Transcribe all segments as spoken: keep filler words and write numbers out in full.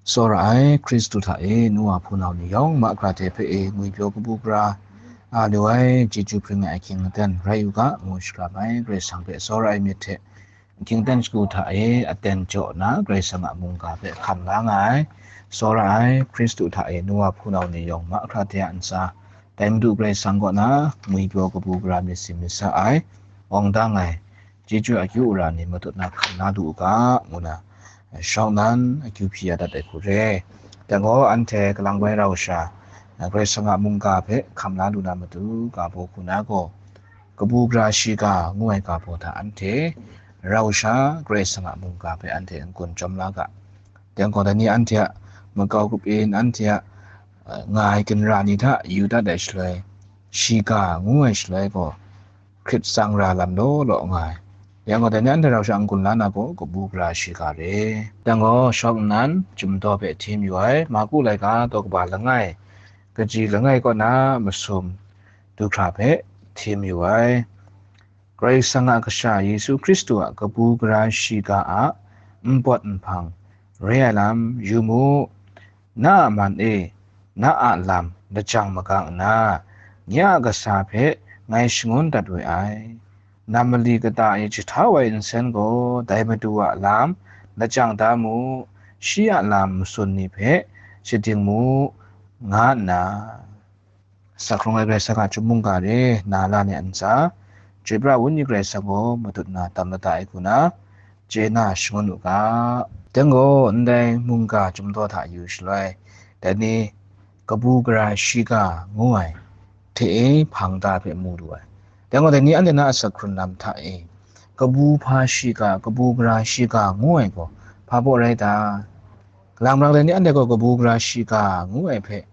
Tsawra ai Hkristu hta e nu wa hpunau ni yawng mahkra hte hpe e ngwipyaw kabu gara a lu ai chyeju hpring ai ahkying aten rai u ga, ngu shara ai Karai Kasang hpe tsawra ai myit hte, ahkying aten shagu hta e aten jaw nna Karai Kasang a mungga hpe hkam la nga ai, tsawra ai Hkristu hta e nu wa hpunau ni yawng mahkra hte a ntsa, dai Madu Karai Kasang kaw na ngwipyaw kabu gara myit sin myit sa ai, awng dang ai, chyeju akyu ara ni matut na hkam na lu u ga, ngu na, shawng nnan akyu hpyi ya dat ai hku re. Dai gaw anhte kalang bai rau sha, Karai Kasang a mungga hpe hkam la lu na matu ga baw hku na gaw, kabu gara shiga ngu ai ga baw hta anhte rau sha Karai Kasang a mungga hpe anhte n-gun chyawm la ga. Dai gaw dai ni anhte a makau grup in anhte a, a, nga ai ginra ni hta yu dat ai shaloi, shiga ngu ai shaloi gaw, hkrit tsang ra lam law law nga ai. Yang gaw, dai ni anhte rau sha n-gun la na gaw, kabu gara shiga re. Dang gaw, shawng nnan, chyum daw hpe htim yu ai, Marku laika daw kaba langai, kaji langai kaw na masum du hkra hpe htim yu ai. Karai Kasang a Kasha Yesu Hkristu a kabu gara shiga a npawt nhpang re ai lam yu mu. Na a man e, na a lam lajang magang nna, nye a kasa hpe ngai shangun dat we ai. Nam mali kata e jahtau ai nsen gaw, dai Madu a lam lajang da mu, shi a lam matsun ni hpe shading mu, nga nna, Sa hkrung ai Karai Kasang a chyum mungga re, na la ni a ntsa, chyoi pra Wenyi Karai Kasang gaw matut na tam lata ai hku na, chye na shangun u ga. Dang gaw, ndai mungga chyum daw hta yu shaloi, dai ni kabu gara shiga ngu ai hte e hpang da hpe mu lu ai. Dang gaw, dai ni anhte na asak hkrun lam hta e, kabu hpa shiga, kabu gara shiga ngu ai gaw, hpa baw rai ta? Kalang marang dai ni anhte gaw kabu gara shiga ngu ai hpe,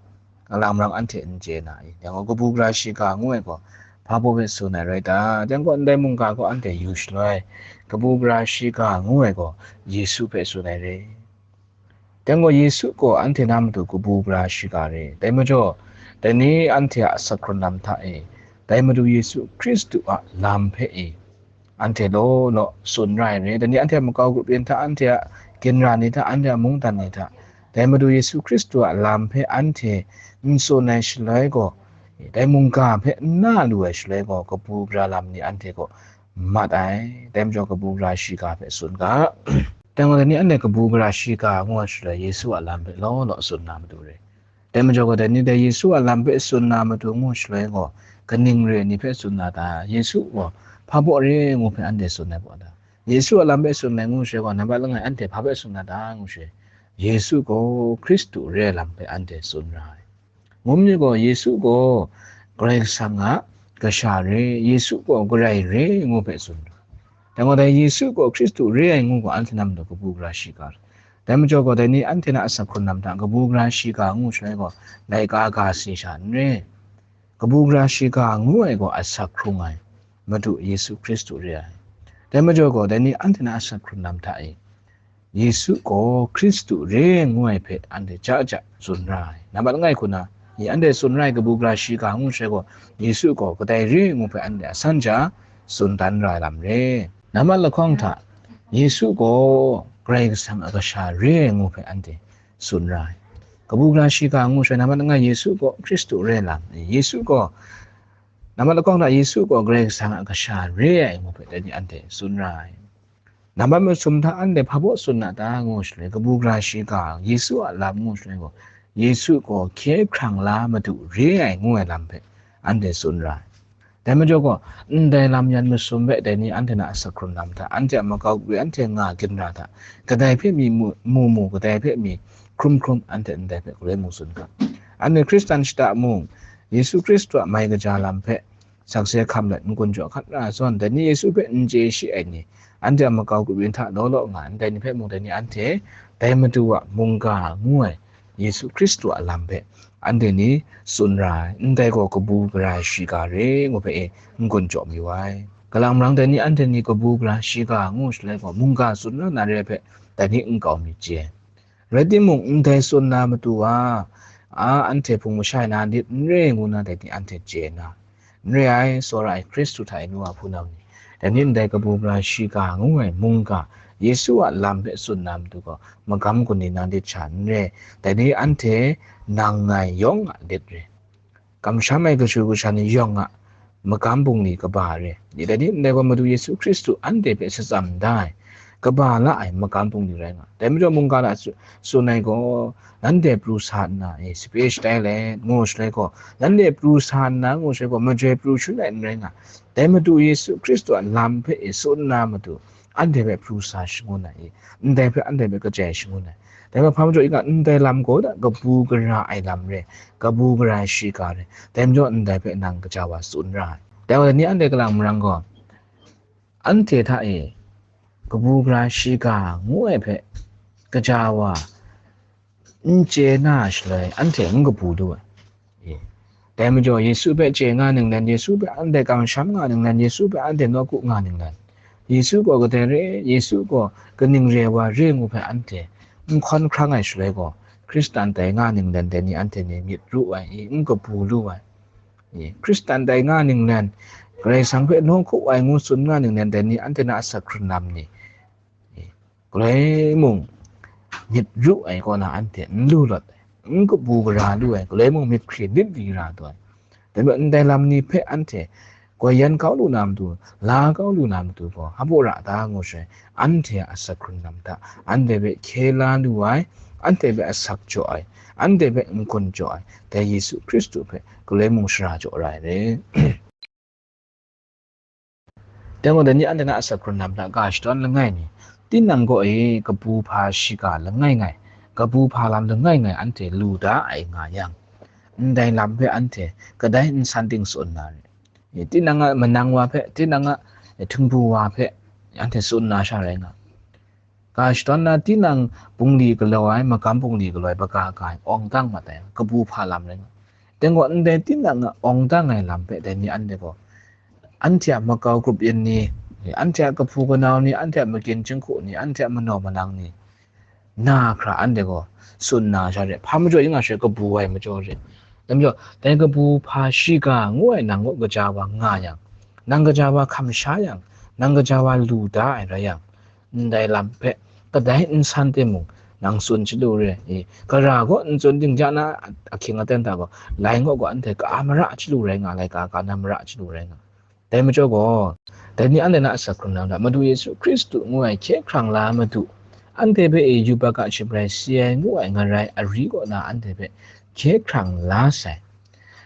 kalang marang anhte n chye na i? Yang gaw, kabu gara shiga ngu ai gaw, hpa baw hpe tsun ai rai ta? Yang gaw, ndai mungga gaw anhte yu shaloi, kabu gara shiga ngu ai gaw, Yesu hpe tsun ai re. Yang gaw, Yesu gaw anhte na matu kabu gara shiga re. Dai majaw, dai ni anhte a asak hkrun lam hta e, dai Madu Yesu Hkristu a lam hpe e, anhte law law tsun ra ai re. Dai ni anhte a makau grup yin hta, anhte a ginra ni hta, anhte a mungdan ni hta, dai Madu Yesu Hkristu a lam hpe anhte n tsun ai shaloi gaw, dai mungga hpe n na lu ai shaloi gaw, kabu gara lam ni anhte gaw mat ai. Dai majaw, kabu gara shiga hpe tsun ga. Dai gaw, dai ni anhte kabu gara shiga ngu ai shaloi, Yesu a lam hpe law law tsun na matu re. Dai majaw gaw, dai ni dai Yesu a lam hpe tsun na matu ngu shaloi gaw, kaning re ni hpe tsun na ta? Yesu gaw hpa baw re ngu hpe anhte tsun ai gaw ta? Yesu a lam hpe tsun ai ngu shaloi gaw, nambat langai anhte hpa hpe tsun na ta ngu shaloi, Yesu gaw Hkristu re ai lam hpe anhte tsun ra ai. Ngu myit gaw, Yesu gaw Karai Kasang a Kasha re, Yesu gaw Karai re ngu hpe tsun ra ai. Dai gaw, dai Yesu gaw Hkristu re ai ngu gaw, anhte na matu kabu gara shiga. Dai majaw gaw, dai ni anhte na asak hkrun lam hta kabu gara shiga ngu shaloi gaw, laika ga si sha n re. Kabu gara shiga ngu ai gaw, asak hkrung ai Madu Yesu Hkristu re ai. Dai majaw gaw, dai ni anhte na asak hkrun lam hta e, Yesu gaw Hkristu re ngu ai hpe anhte ja ja tsun ra ai. Nambat langai hku na, i anhte tsun ra ai kabu gara shiga ngu shaloi gaw, Yesu gaw kadai re ngu hpe anhte asan ja tsun dan ra ai lam re. Nambat lahkawng hta, Yesu gaw Karai Kasang a Kasha re ai ngu hpe anhte tsun ra ai. Kabu gara shiga ngu shaloi, nambat langai Yesu gaw Hkristu re lam, Yesu gaw, nambat lahkawng hta, Yesu gaw Karai Kasang a Kasha re ai ngu hpe dai ni anhte tsun ra ai. Nambat masum hta anhte hpa baw tsun na ta ngu shaloi, kabu gara shiga, Yesu a lam ngu shaloi gaw, Yesu gaw hkye hkrang la Madu re ai ngu ai lam hpe anhte tsun ra ai. Dai majaw gaw, ndai lam yan masum hpe dai ni anhte na asak hkrun lam hta, anhte a makau gwi, anhte nga ginra hta, kadai hpe mi mu mu, kadai hpe mi hkrum hkrum, anhte ndai hpe galoi mung tsun ga. Anhte Hkristan shada mung, Yesu Hkristu a mai kaja lam hpe sakse hkam let n-gun jaw hkat ra ai zawn, dai ni Yesu hpe n chye shi ai ni, anhte a makau grup yin hta law law nga ai, dai ni hpe mung dai ni anhte dai Madu a mungga ngu ai Yesu Hkristu a lam hpe anhte ni tsun ra ai, ndai gaw kabu gara shiga re ngu hpe e n-gun jaw mayu ai. Kalang marang dai ni anhte ni kabu gara shiga ngu shaloi gaw, mungga tsun ra na re ai hpe dai ni n kau myit chye. Rai timung, ndai tsun na matu a, a, anhte hpung masha na lit n re ngu na dai ni anhte chye na, n re ai, tsawra ai Hkristu hta e nu wa hpunau ni, dai ni ndai kabu gara shiga ngu ai mungga Yesu a lam hpe tsun na matu gaw, magam gun ni nang lit sha n re, dai ni anhte nang ngai yawng a lit re. Kamsham ai kashu kasha ni yawng a magam bungli kaba re. Dai ni ndai gaw Madu Yesu Hkristu anhte hpe shatsam da ai, kaba la ai magam bungli rai nga. Dai majaw mungga la tsu-, tsun ai gaw, nanhte pru sa nna, e, sape shatai let, ngu shaloi gaw, nanhte pru sa nna, ngu shaloi gaw, majoi pru shangun ai n rai nga. Dai Madu Yesu Hkristu a lam hpe, e, tsun na matu, anhte hpe pru sa shangun ai, ndai hpe anhte hpe kachye shangun ai. Dai hpe hpa majaw, i nga, ndai lam gaw da kabu gara ai lam re, kabu gara ai shiga re, dai majaw ndai hpe nang kaja wa tsun ra ai. Dai wa ni anhte kalang marang gaw, anhte hta e kabu gara shiga ngu ai hpe kaja wa n chye na shaloi, anhte n kabu lu ai. E, dai majaw, Yesu hpe chye nga ninglen, Yesu hpe anhte kamsham nga ninglen, Yesu hpe anhte nawku nga ninglen, Yesu gaw kadai re, Yesu gaw kaning re wa re ngu hpe anhte n hkawn hkrang ai shaloi gaw, Hkristan tai nga ninglen dai ni anhte ni myit ru ai, e, n kabu lu ai. E, Hkristan tai nga ninglen, Karai Kasang hpe nawku ai ngu tsun nga ninglen dai ni anhte na asak hkrun lam ni, e, galoi mung myit ru ai kaw na anhte n lu lawt ai, n kabu gara lu ai, galoi mung myit hkri lit li ra taw ai. Dai majaw ndai lam ni hpe anhte goi yan kau lu na matu, la kau lu na matu gaw, hpa ra ta ngu shaloi, anhte a asak hkrun lam hta, anhte hpe hkye la lu ai, anhte hpe asak jaw ai, anhte hpe n-gun jaw ai, dai Yesu Hkristu hpe galoi mung shara jaw ra ai re. Dai gaw, dai ni anhte na asak hkrun lam hta ga shadawn langai mi, tinang gaw e kabu hpa shiga langai ngai, kabu hpa lam langai ngai anhte lu da ai nga yang, ndai lam hpe anhte kadai n san ting tsun na re. E, tinang a manang wa hpe, tinang a, e, htingbu wa hpe anhte tsun na sha rai nga. Ga shadawn na tinang bungli galaw ai, magam bungli galaw ai, baga ga ai, awng dang mat ai, kabu hpa lam rai nga. Dai gaw, ndai tinang a awng dang ai lam hpe dai ni anhte gaw, anhte a makau grup yin ni, anhte a kahpu kanau ni, anhte a magin jinghku ni, anhte a manaw manang ni, na hkra anhte gaw tsun na sha re, hpa majaw yin nga sha re, kabu ai majaw re. Dai majaw, dai kabu hpa shiga ngu ai nang kaw kaja wa nga yang, nang kaja wa hkam sha yang, nang kaja wa lu da ai rai yang, ndai lam hpe kadai n san timung, nang tsun chyalu re. E, gara gaw n tsun ting ja na, ahkying aten hta gaw, laingaw gaw anhte ka mara chyalu rai nga, laika ka na mara chyalu rai nga. Dai majaw gaw, dai ni anhte na asak hkrung lam hta, Madu Yesu Hkristu ngu ai hkye hkrang la Madu, anhte hpe e yubak a shabrai si ai ngu ai ngarai ari kaw na anhte hpe hkye hkrang la sai.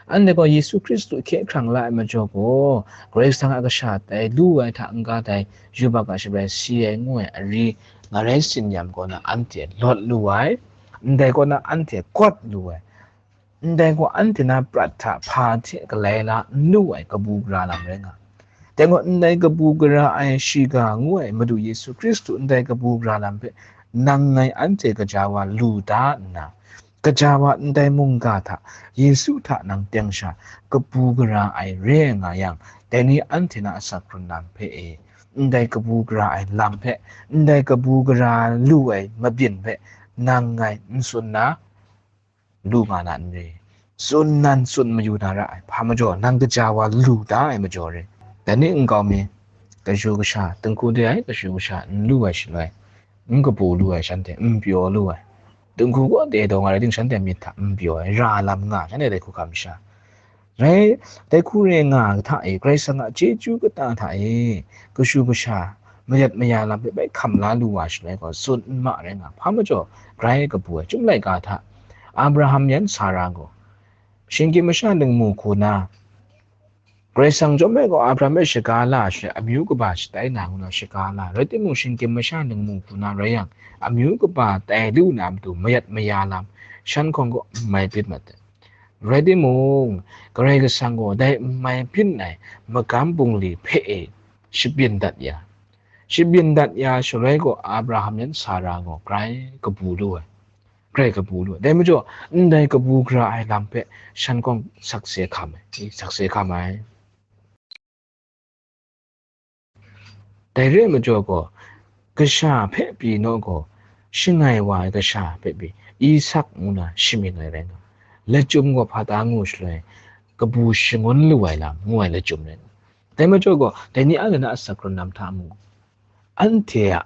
Anhte gaw Yesu Hkristu hkye hkrang la ai majaw gaw, Karai Kasang a kasha tai lu ai hta n-ga dai yubak a shabrai si ai ngu ai ari ngarai tsin-yam kaw na anhte lawt lu ai, ndai kaw na anhte kawt lu ai, ndai gaw anhte na prat hta hpa hte galai la n lu ai kabu gara lam rai nga. Dai gaw, ndai kabu gara ai shiga ngu ai Madu Yesu Hkristu ndai kabu gara lam hpe nang ngai anhte kaja wa lu da nna, kaja wa ndai mungga hta, Yesu hta nang teng sha kabu gara ai re nga yang, dai ni anhte na asak hkrun lam hpe e, ndai kabu gara ai lam hpe, ndai kabu gara lu ai mabyin hpe nang ngai n tsun na, lu nga na n re. Tsun nan tsun mayu na ra ai, hpa majaw, nang kaja wa lu da ai majaw re. Dai ni nkau mi, kashu kasha, dinghku de ai kashu kasha n lu ai shaloi, n kabu lu ai shanhte, n pyaw lu ai. Dinghku kaw de daw nga rai ting, shanhte myit hta n pyaw ai, ra lam nga, shanhte dai hku hkam sha. Rai, dai hku re nga hta e, Karai Kasang a chyeju kata hta e, kashu kasha, mayat maya lam hpe bai hkam la lu wa shaloi gaw, tsun n ma rai nga. Hpa majaw, grai kabu ai, chyum laika hta, Abraham yan Sara gaw, shinggyim masha lingmu hku na, Karai Kasang chyawm ai gaw Abraham hpe shaga la shaloi, amyu kaba shatai na ngu na shaga la, rai timung, shinggyim masha lingmu hku na rai yang, amyu kaba tai lu na matu mayat maya lam, shan hkawng gaw n mai byin mat ai. Rai timung, Karai Kasang gaw dai n mai byin ai magam bungli hpe e shabyin dat ya, shabyin dat ya shaloi gaw, Abraham yan Sara gaw grai kabu lu ai, grai kabu lu ai. Dai majaw, ndai kabu gara ai lam hpe shan hkawng sakse hkam ai, sakse hkam ai. Dai re ai majaw gaw, kasha hpe pyi naw gaw, shangai wa ai kasha hpe pyi, Isak ngu na shamying ai rai nga. Lachyum gaw hpa ta ngu shaloi, kabu shangun lu ai lam ngu ai lachyum rai nga. Dai majaw gaw, dai ni anhte na asak hkrun lam hta mung, anhte a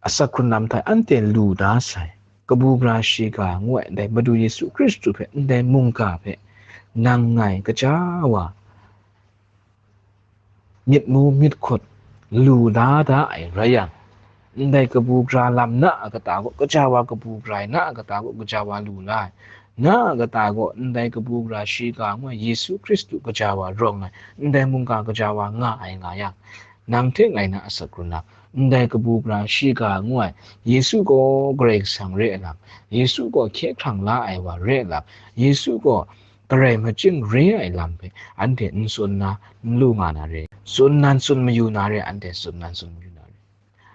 asak hkrun lam hta anhte lu da sai, kabu gara shiga ngu ai ndai Madu Yesu Hkristu hpe, ndai mungga hpe, nang ngai kaja wa, myit mu myit hkut lu la da ai rai yang, ndai kabu gara lam na a kata gaw, kaja wa kabu gara ai na a kata gaw, kaja wa lu la ai, na a kata gaw, ndai kabu gara shiga ngu ai Yesu Hkristu kaja wa rawng ai, ndai mungga kaja wa nga ai nga yang, nang hte ngai na asak hkrun lam, ndai kabu gara shiga ngu ai, Yesu gaw Karai Kasang re ai lam, Yesu gaw hkye hkrang la ai wa re ai lam, Yesu gaw Karai Machying re ai lam hpe anhte n tsun na, n lu nga na re, tsun nan tsun mayu na re, anhte tsun nan tsun mayu na re.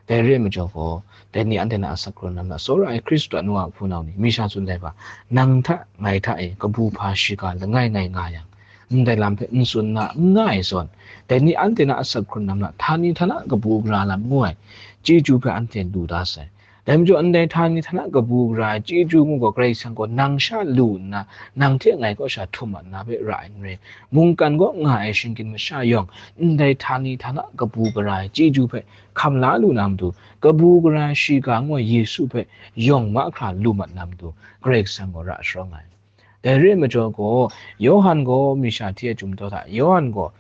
Dai re ai majaw gaw, dai ni anhte na asak hkrun lam hta, tsawra ai Hkristu a nu a hpunau ni, mi sha tsun dai hpa, nang hta ngai hta e kabu hpa shiga langai ngai nga yang, ndai lam hpe n tsun na, n nga ai zawn, dai ni anhte na asak hkrun lam hta, htani htana kabu gara lam ngu ai chyeju hpe anhte lu da sai. Dai majaw, ndai htani htana kabu gara ai chyeju ngu gaw, Karai Kasang gaw nang sha lu nna, nang hte ngai kaw sha htum mat na hpe ra ai n rai. Mungkan kaw nga ai shinggyim masha yawng, ndai htani htana kabu gara ai chyeju hpe hkam la lu na matu, kabu gara shiga ngu ai Yesu hpe yawng mahkra lu mat na matu, Karai Kasang gaw ra sharawng ai. Dai re ai majaw gaw, Yawhan gaw mi sha hti ai chyum daw hta, Yawhan gaw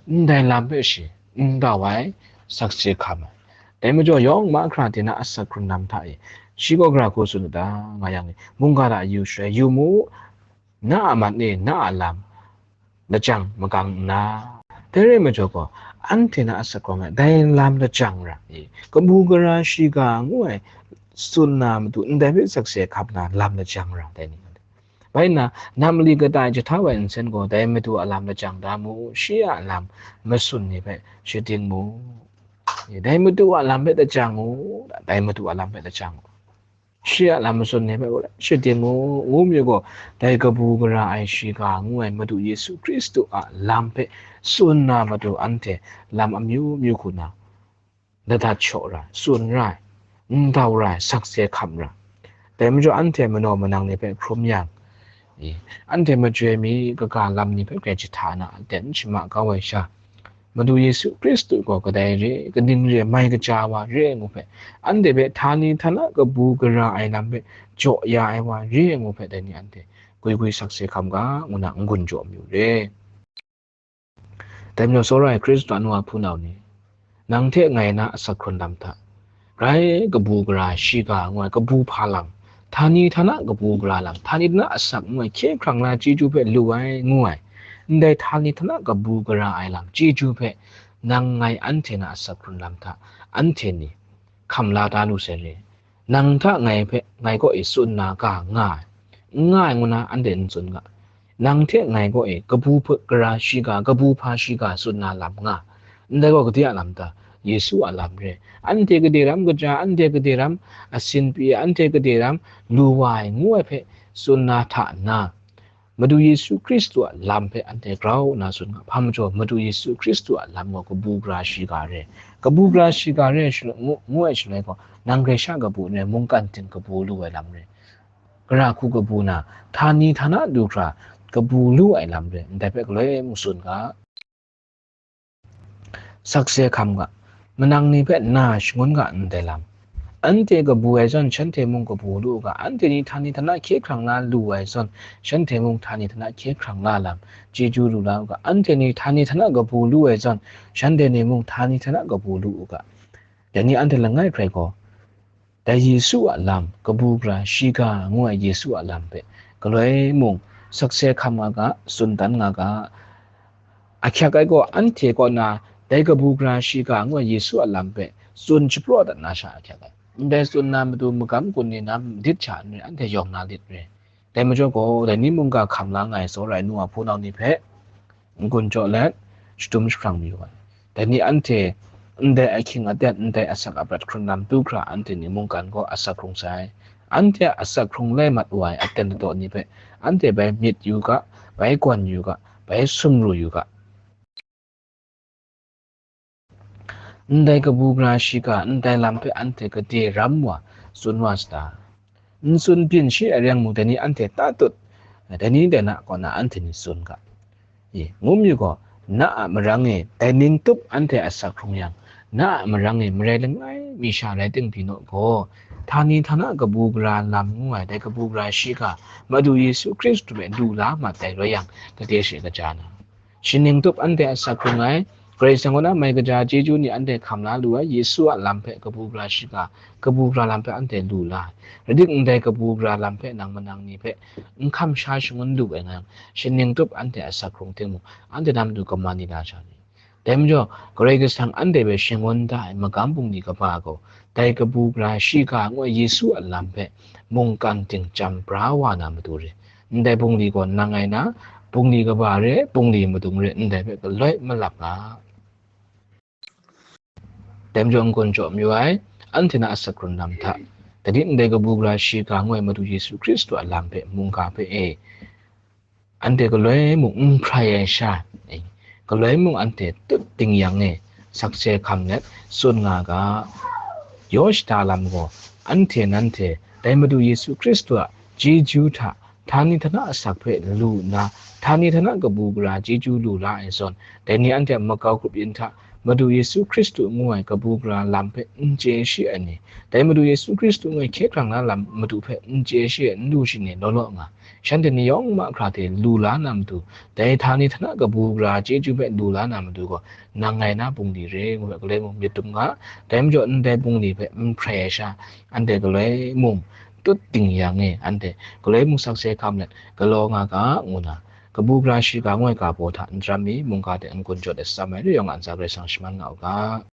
ndai lam hpe shi n dau ai, sakse hkam ai. Dai majaw, yawng mahkra hte na asak hkrun lam hta e, shi gaw gara hku tsun u ta, nga yang e, mungga hta yu shaloi, yu mu, na a man e, na a lam lajang magang nna, dai re ai majaw gaw, anhte na asak hkrun lam hta e, dai lam lajang ra e, kabu gara shiga ngu ai tsun na matu, ndai hpe sakse hkam na lam lajang ra, dai ni. Bai nna, nam mali kata e jahtau ai nsen gaw, dai Madu a lam lajang da mu, shi a lam matsun ni hpe shading mu. Dai Madu a lam hpe lajang u, dai Madu a lam hpe lajang u. Shi a lam matsun ni hpe shading mu, ngu mi gaw, dai kabu gara ai shiga ngu ai Madu Yesu Hkristu a lam hpe tsun na matu, anhte lam amyu myu hku na ladat shaw ra, tsun ra, n dau ra, sakse hkam ra. Dai majaw, anhte manaw manang ni hpe hkrum yang, i, anhte majoi mi kaga lam ni hpe grai jahta na aten shama kau ai sha, Madu Yesu Hkristu gaw kadai re, kaning re, mai kaja wa re ai ngu hpe, anhte hpe htani htana kabu gara ai lam hpe jaw ya ai wa re ai ngu hpe, dai ni anhte gwi gwi sakse hkam ga, ngu na n-gun jaw mayu re. Dai majaw, tsawra ai Hkristu a nu a hpunau ni, nang hte ngai na asak hkrun lam hta, grai kabu gara shiga ngu ai kabu hpa lam, htani htana kabu gara lam, htani htana asak ngu ai hkye hkrang la chyeju hpe lu ai ngu ai, ndai htani htana kabu gara ai lam chyeju hpe nang ngai anhte na asak hkrun lam hta, anhte ni hkam la da lu sai re. Nang hta ngai hpe, ngai kaw e tsun na ga nga ai, n nga ai ngu na anhte n tsun ga. Nang hte ngai kaw e kabu hpa gara shiga, kabu hpa shiga tsun na lam nga. Ndai gaw gade a lam ta? Yesu a lam re. Anhte gade ram kaja, anhte gade ram asin pyi, anhte gade ram lu wa ai ngu ai hpe tsun na hta na, Madu Yesu Hkristu a lam hpe anhte grau nna tsun nga. Hpa majaw, Madu Yesu Hkristu a lam gaw kabu gara shiga re. Kabu gara shiga re shaloi, ngu, ngu ai shaloi gaw, nang grai sha kabu n rai, mungkan ting kabu lu ai lam re. Gara hku kabu na, htani htana du hkra kabu lu ai lam re, ndai hpe galoi mung tsun ga. Sakse hkam ga, manang ni hpe na shangun ga ndai lam. Anhte kabu ai zawn, shanhte mung kabu lu u ga, anhte ni htani htana hkye hkrang la lu ai zawn, shanhte mung htani htana hkye hkrang la lam, chyeju lu la u ga, anhte ni htani htana kabu lu ai zawn, shanhte ni mung htani htana kabu lu u ga. Dai ni anhte langai hkrai gaw, dai Yesu a lam, kabu gara shiga ngu ai Yesu a lam hpe galoi mung sakse hkam nga ga, tsun dan nga ga. Ahkyak ai gaw, anhte kaw na dai kabu gara shiga ngu ai Yesu a lam hpe tsun shapraw dat na sha ahkyak ai. Ndai tsun na matu magam gun ni na dit sha n rai, anhte yawng na lit re. Dai majaw gaw, dai ni mungga hkam la nga ai tsawra ai nu a hpunau ni hpe n-gun jaw let, shadum jahprang mayu ai. Dai ni anhte ndai ahkying aten, ndai asak aprat hkrun lam du hkra, anhte ni mungkan gaw asak hkrung sai. Anhte a asak hkrung lai mat wa ai aten ladaw ni hpe anhte bai myit yu ga, bai gawn yu ga, bai sumru yu ga. Ndai kabu gara shiga, ndai lam hpe anhte gade ram wa tsun wa sata? N tsun byin shi ai rai yang mung, dai ni anhte tatut, dai ni dai na kaw na anhte ni tsun ga. I, ngu mi gaw, na a marang e dai ning tup anhte asak hkrung yang, Na a marang e marai langai mi sha rai ting pyi naw gaw, htani htana kabu gara lam ngu ai dai kabu gara shiga Madu Yesu Hkristu hpe lu la mat dai rai yang, gade she kaja na. Shaning tup anhte a asak hkrung ai, Karai Kasang kaw na mai kaja chyeju ni anhte hkam la lu ai, Yesu a lam hpe kabu gara shiga, kabu gara lam hpe anhte lu la ai. Rai tim ndai kabu gara lam hpe nang manang ni hpe n hkam sha shangun lu ai nga yang, shaning tup anhte a asak hkrung hte mung, anhte na matu kaman ni la sha ni? Dai majaw, Karai Kasang anhte hpe shangun da ai magam bungli kaba gaw, dai kabu gara shiga ngu ai Yesu a lam hpe mungkan ting chyam bra wa na matu re. Ndai bungli gaw nang ai na, bungli kaba re, bungli madung re, ndai hpe galoi malap nga. Dai majaw n-gun jaw mayu ai, anhte na asak hkrung lam hta, dai tim ndai kabu gara shiga ngu ai Madu Yesu Hkristu a lam hpe mungga hpe e, anhte galoi mung n hprai ai sha, e, galoi mung anhte tut ding yang e, sakse hkam let tsun nga ga. Yaw shada lam gaw, anhte nanhte dai Madu Yesu Hkristu a chyeju hta htani htana asak hpe lu nna, htani htana kabu gara chyeju lu la ai zawn, dai ni anhte a makau grup yin hta Madu Yesu Hkristu ngu ai kabu gara lam hpe n chye shi ai ni, dai Madu Yesu Hkristu ngu ai hkye hkrang na lam madu hpe n chye shi ai n lu shi ni law law nga, shanhte ni yawng mahkra hte lu la na matu, dai htani htana kabu gara chyeju hpe lu la na matu gaw, nang ngai na bungli re ngu hpe galoi mung myit dum nga. Dai majaw ndai bungli hpe n hprai ai sha, anhte galoi mung tut ding yang e, anhte galoi mung sakse hkam let galaw nga ga, ngu na, kabu gara shiga ngu ai ga baw hta n daram mi, mungga hte n-gun jaw let tsam ai, rai yawng a ntsa Karai Kasang shaman nga u ga.